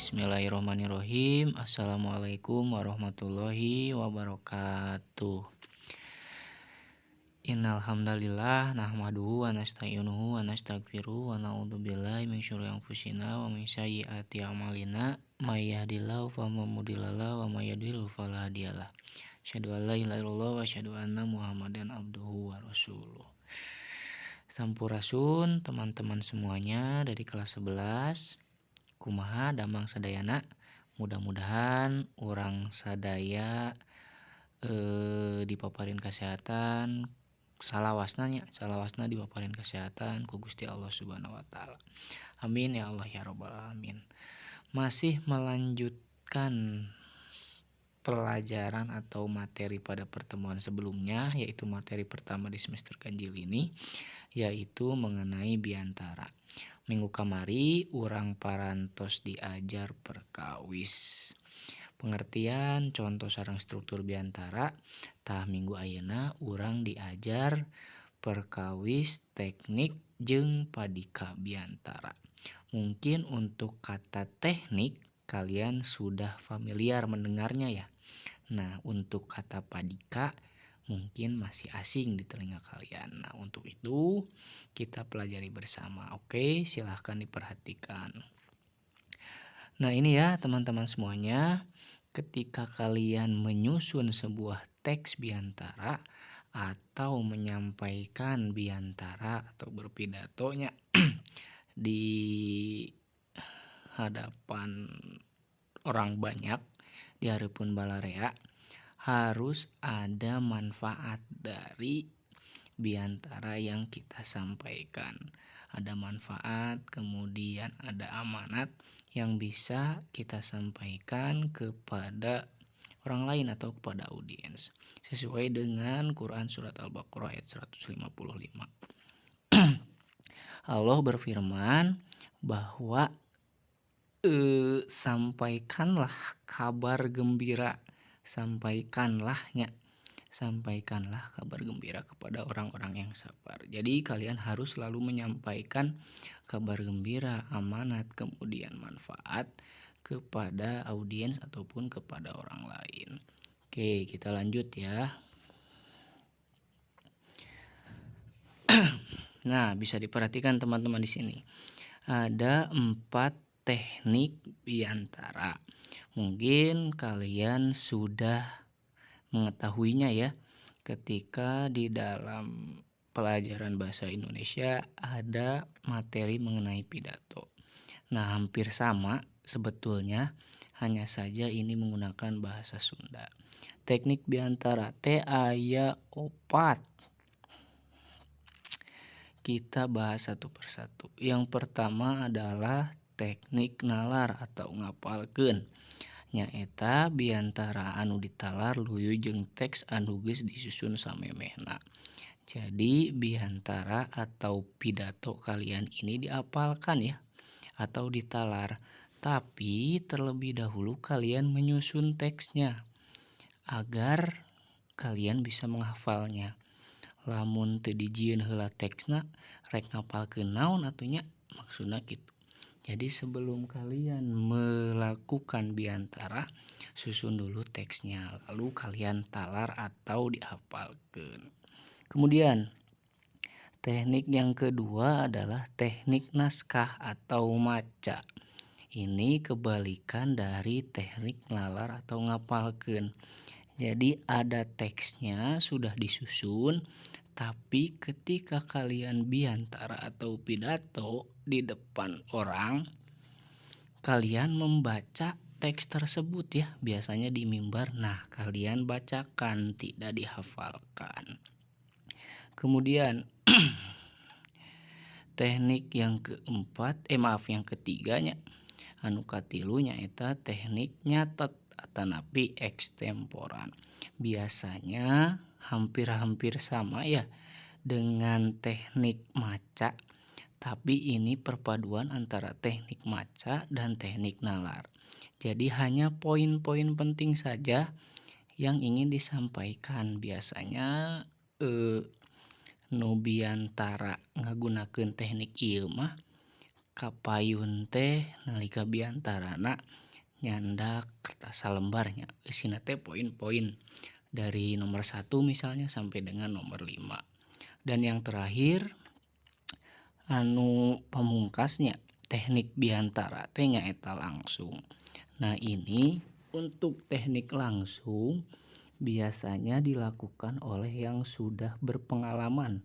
Bismillahirrahmanirrahim. Assalamualaikum warahmatullahi wabarakatuh. Innal hamdalillah nahmaduhu wa nasta'inuhu wa nastaghfiruh wa na'udzubillahi min syururi anfusina wa min sayyiati a'malina may yahdihillahu fala mudhillalah wa may yudhlil fala hadiyalah. Asyhadu an la ilaha illallah wa asyhadu anna Muhammadan abduhu wa rasuluh. Sampurasun teman-teman semuanya dari kelas 11. Kumaha damang sadayana, mudah-mudahan urang sadaya dipaparin kesehatan salawasna nya, salawasna dipaparin kesehatan ku Gusti Allah Subhanahu wa taala. Amin ya Allah ya rabbal alamin. Masih melanjutkan pelajaran atau materi pada pertemuan sebelumnya, yaitu materi pertama di semester ganjil ini, yaitu mengenai biantara. Minggu kamari urang parantos diajar perkawis pengertian, contoh sareng struktur biantara. Tah, minggu ayeuna urang diajar perkawis teknik jeung padika biantara. Mungkin untuk kata teknik kalian sudah familiar mendengarnya ya. Nah, untuk kata padika mungkin masih asing di telinga kalian. Nah, untuk itu kita pelajari bersama. Oke, silahkan diperhatikan. Nah, ini ya teman-teman semuanya, ketika kalian menyusun sebuah teks biantara atau menyampaikan biantara atau berpidatonya di hadapan orang banyak, di hareupeun balarea, harus ada manfaat dari biantara yang kita sampaikan. Ada manfaat, kemudian ada amanat yang bisa kita sampaikan kepada orang lain atau kepada audiens, sesuai dengan Quran Surat Al-Baqarah ayat 155. Allah berfirman bahwa sampaikanlah kabar gembira, sampaikanlahnya, sampaikanlah kabar gembira kepada orang-orang yang sabar. Jadi kalian harus selalu menyampaikan kabar gembira, amanat, kemudian manfaat kepada audiens ataupun kepada orang lain. Oke, kita lanjut ya. Nah, bisa diperhatikan teman-teman di sini. Ada 4 teknik biantara. Mungkin kalian sudah mengetahuinya ya, ketika di dalam pelajaran bahasa Indonesia ada materi mengenai pidato. Nah, hampir sama sebetulnya, hanya saja ini menggunakan bahasa Sunda. Teknik biantara teh aya 4. Kita bahas satu persatu. Yang pertama adalah teknik nalar atau ngapalkeun. Nyaeta biantara anu ditalar luyu jeung teks anu geus disusun samemehna. Jadi biantara atau pidato kalian ini diapalkan ya, atau ditalar. Tapi terlebih dahulu kalian menyusun teksnya agar kalian bisa menghafalnya. Lamun teu dijieun heula teksna, rek ngapalkeun naon atuh nya, maksudna kitu. Jadi sebelum kalian melakukan biantara, susun dulu teksnya, lalu kalian talar atau dihafalkan. Kemudian teknik yang kedua adalah teknik naskah atau maca. Ini kebalikan dari teknik nalar atau ngapalkeun. Jadi ada teksnya sudah disusun, tapi ketika kalian biantara atau pidato di depan orang, kalian membaca teks tersebut ya, biasanya di mimbar. Nah, kalian bacakan, tidak dihafalkan. Kemudian teknik yang keempat, yang ketiganya, anu katilu nyaeta teknik nyatet atanapi ekstemporan. Biasanya hampir-hampir sama ya dengan teknik maca, tapi ini perpaduan antara teknik maca dan teknik nalar. Jadi hanya poin-poin penting saja yang ingin disampaikan. Biasanya nu biantara ngagunakeun teknik ieu mah Kapayun teh nalika biantarana nyandak kertas salembar nya eusina teh poin-poin dari nomor 1 misalnya sampai dengan nomor 5. Dan yang terakhir anu pamungkasnya teknik biantara teh nyaeta langsung. Nah ini untuk teknik langsung biasanya dilakukan oleh yang sudah berpengalaman,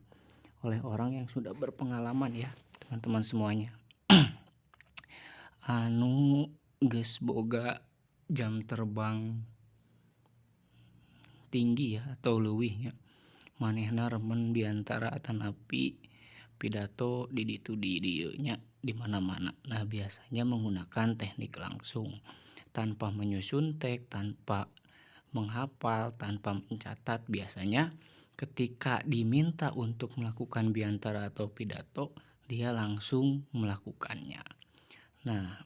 oleh orang yang sudah berpengalaman ya teman-teman semuanya. Anu geus boga jam terbang tinggi ya atau leuwih nya, manehna remen biantara atanapi pidato di ditu di dieu nya di mana-mana. Nah biasanya menggunakan teknik langsung tanpa menyusun teks, tanpa menghafal, tanpa mencatat. Biasanya ketika diminta untuk melakukan biantara atau pidato dia langsung melakukannya. Nah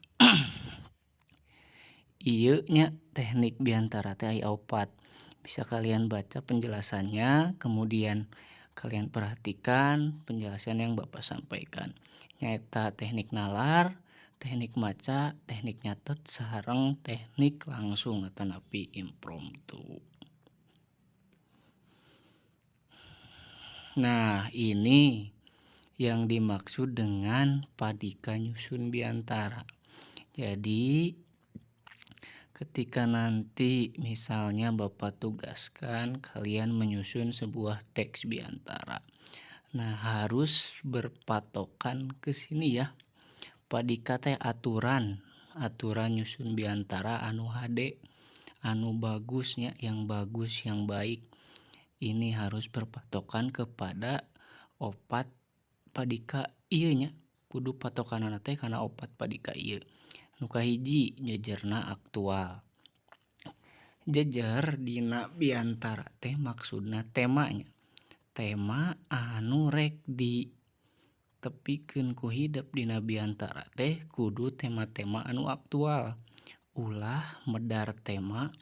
ieu nya teknik biantara teh aya opat, bisa kalian baca penjelasannya kemudian kalian perhatikan penjelasan yang bapak sampaikan, nyaeta teknik nalar, teknik maca, teknik nyatet, sareng teknik langsung atanapi impromptu. Nah ini yang dimaksud dengan padika nyusun biantara. Jadi ketika nanti misalnya bapak tugaskan kalian menyusun sebuah teks biantara, nah harus berpatokan ke sini ya. Padika teh aturan, aturan nyusun biantara anu hade, anu bagusnya, yang bagus, yang baik. Ini harus berpatokan kepada opat padika ieu nya, kudu patokanana teh kana opat padika ieu. Nu kahiji jejerna aktual, jejer dina biantara teh maksudna temanya, tema anu rek ditepikeun ku hidep dina biantara teh kudu tema-tema anu aktual, ulah medar tema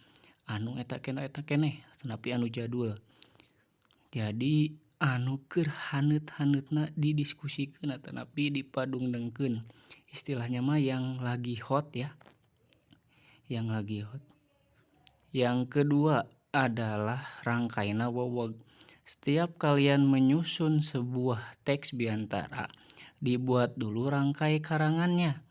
anu eta keneh eta keneh atanapi anu jadul. Jadi anu keur haneut-haneutna didiskusikeun atanapi dipadungdengkeun, istilahnya mah yang lagi hot ya, yang lagi hot. Yang kedua adalah rangkaina weweg. Setiap kalian menyusun sebuah teks biantara, dibuat dulu rangkai karangannya,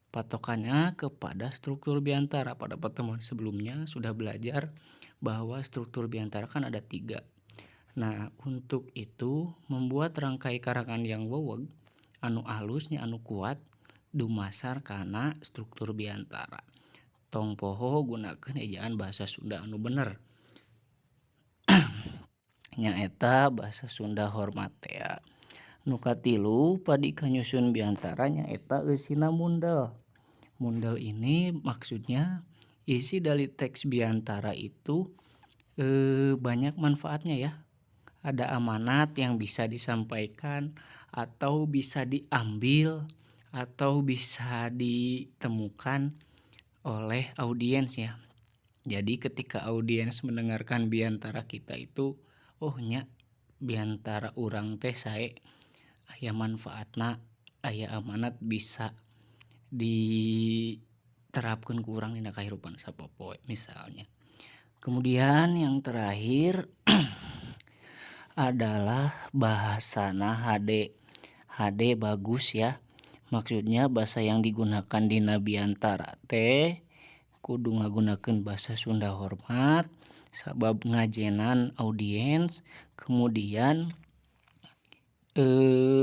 patokannya kepada struktur biantara. Pada pertemuan sebelumnya sudah belajar bahwa struktur biantara kan ada 3. Nah untuk itu membuat rangkai karangan yang weweg, anu alusnya, anu kuat, dumasar kana struktur biantara. Tong poho gunakeun ejaan bahasa Sunda anu bener. Nyaeta bahasa Sunda hormat tea. Nu katilu padika nyusun biantara nyaeta eusina mundel. Mundel ini maksudnya isi dari teks biantara itu banyak manfaatnya ya. Ada amanat yang bisa disampaikan atau bisa diambil atau bisa ditemukan oleh audiens ya. Jadi ketika audiens mendengarkan biantara kita itu, oh nya biantara urang teh sae, aya manfaatna, aya amanat bisa diterapkeun ku urang dina kahirupan sapopoe misalnya. Kemudian yang terakhir adalah bahasana HD. HD bagus ya, maksudnya bahasa yang digunakan dina biantara teh kudu ngagunakeun bahasa Sunda hormat sabab ngajenan audiens, kemudian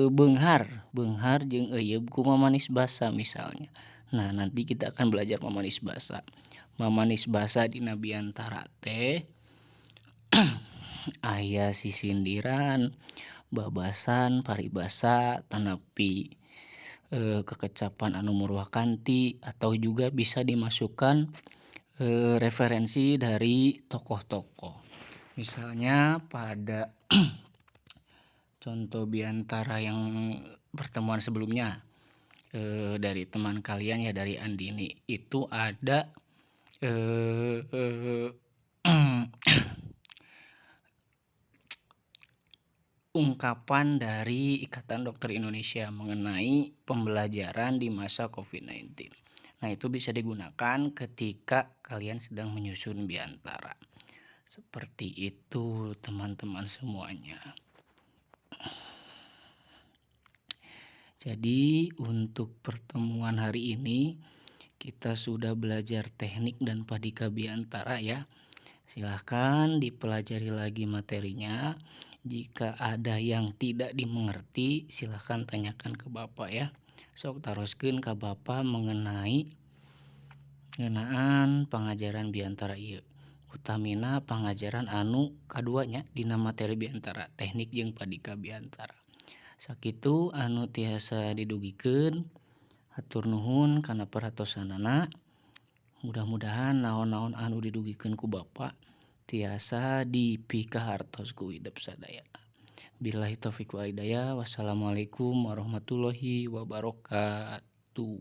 beunghar, beunghar jeung euyeub ku mamanis basa misalnya. Nah nanti kita akan belajar mamanis basa. Mamanis basa dina biantara teh aya sisindiran, babasan, paribasa, tanapi kekecapan anu murwakanti, atau juga bisa dimasukkan referensi dari tokoh-tokoh. Misalnya pada contoh biantara yang pertemuan sebelumnya dari teman kalian ya, dari Andini itu ada ungkapan dari Ikatan Dokter Indonesia mengenai pembelajaran di masa COVID-19. Nah, itu bisa digunakan ketika kalian sedang menyusun biantara. Seperti itu teman-teman semuanya. Jadi untuk pertemuan hari ini kita sudah belajar teknik dan padika biantara ya. Silahkan dipelajari lagi materinya. Jika ada yang tidak dimengerti silahkan tanyakan ke Bapak ya. Sok taroskeun ka Bapak mengenai ngeunaan pangajaran biantara ieu. Utamina pangajaran anu kaduanya dina materi biantara, teknik jeung padika biantara. Sakitu anu tiasa didugikeun, hatur nuhun kana perhatosanana. Mudah-mudahan naon-naon anu didugikeun ku Bapak tiasa dipikahartos ku hidep sadayana. Billahi taufik wal hidayah. Wassalamualaikum warahmatullahi wabarakatuh.